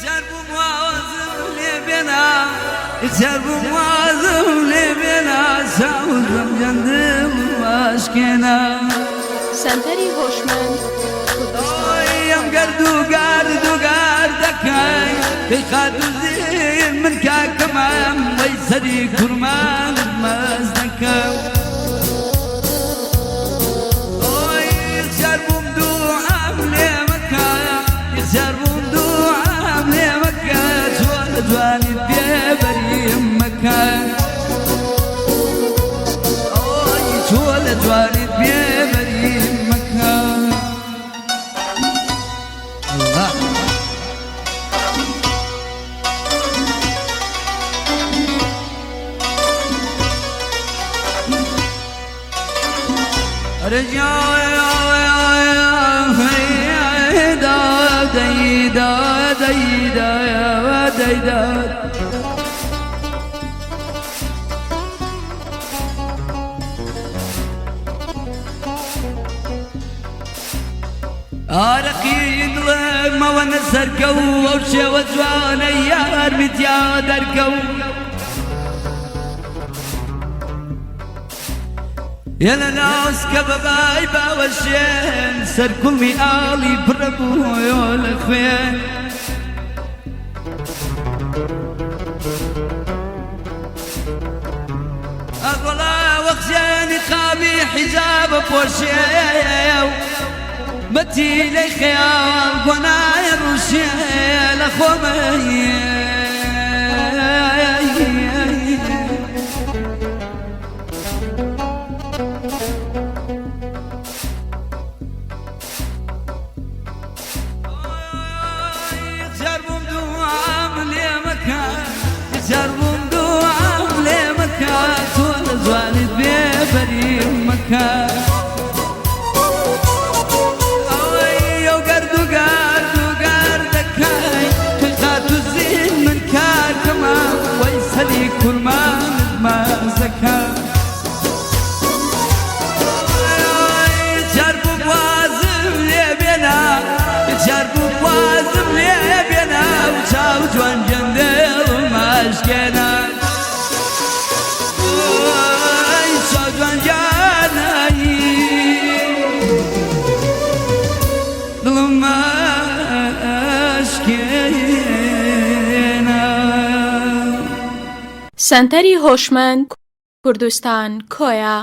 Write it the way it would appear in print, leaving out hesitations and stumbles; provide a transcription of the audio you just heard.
یەکجار بووم وازم لێ بێنا یەکجار بووم وازم لێ بێنا چاوم جەندم واشکێنا. سەنتەری هۆشمەند کوردستان. ئەی ئەم گەرد و گارد و گاردەکەی کەی خاتوو من کاکەمام وەی سەری کورمانت مەز دەکەم. ئۆی یەکجار بووم دوعام لێ مەکە یەکجار بووم دوعام لێ مەکە چۆن لە جوانیت بێبەریم مەکە ئۆی چۆن لە جوانیت بێبەریم مەکە ئەڵڵا. ئارەقی دڵمەوە نەسەرکەو ئەو شێوە جوانە یارمی تیا دەرکەو. یە لە ناسکە بە بای باوەشێن سەر کوڵمی ئاڵی پڕە بوویۆ لە خوێن. ئەوەڵا وەخشێنی قابی حیجابە پۆشێ و بەتیلەی خەیاڵ گۆنایە ڕوشێ لە خۆمە. سەنتەری هۆشمەند کوردستان کۆیە.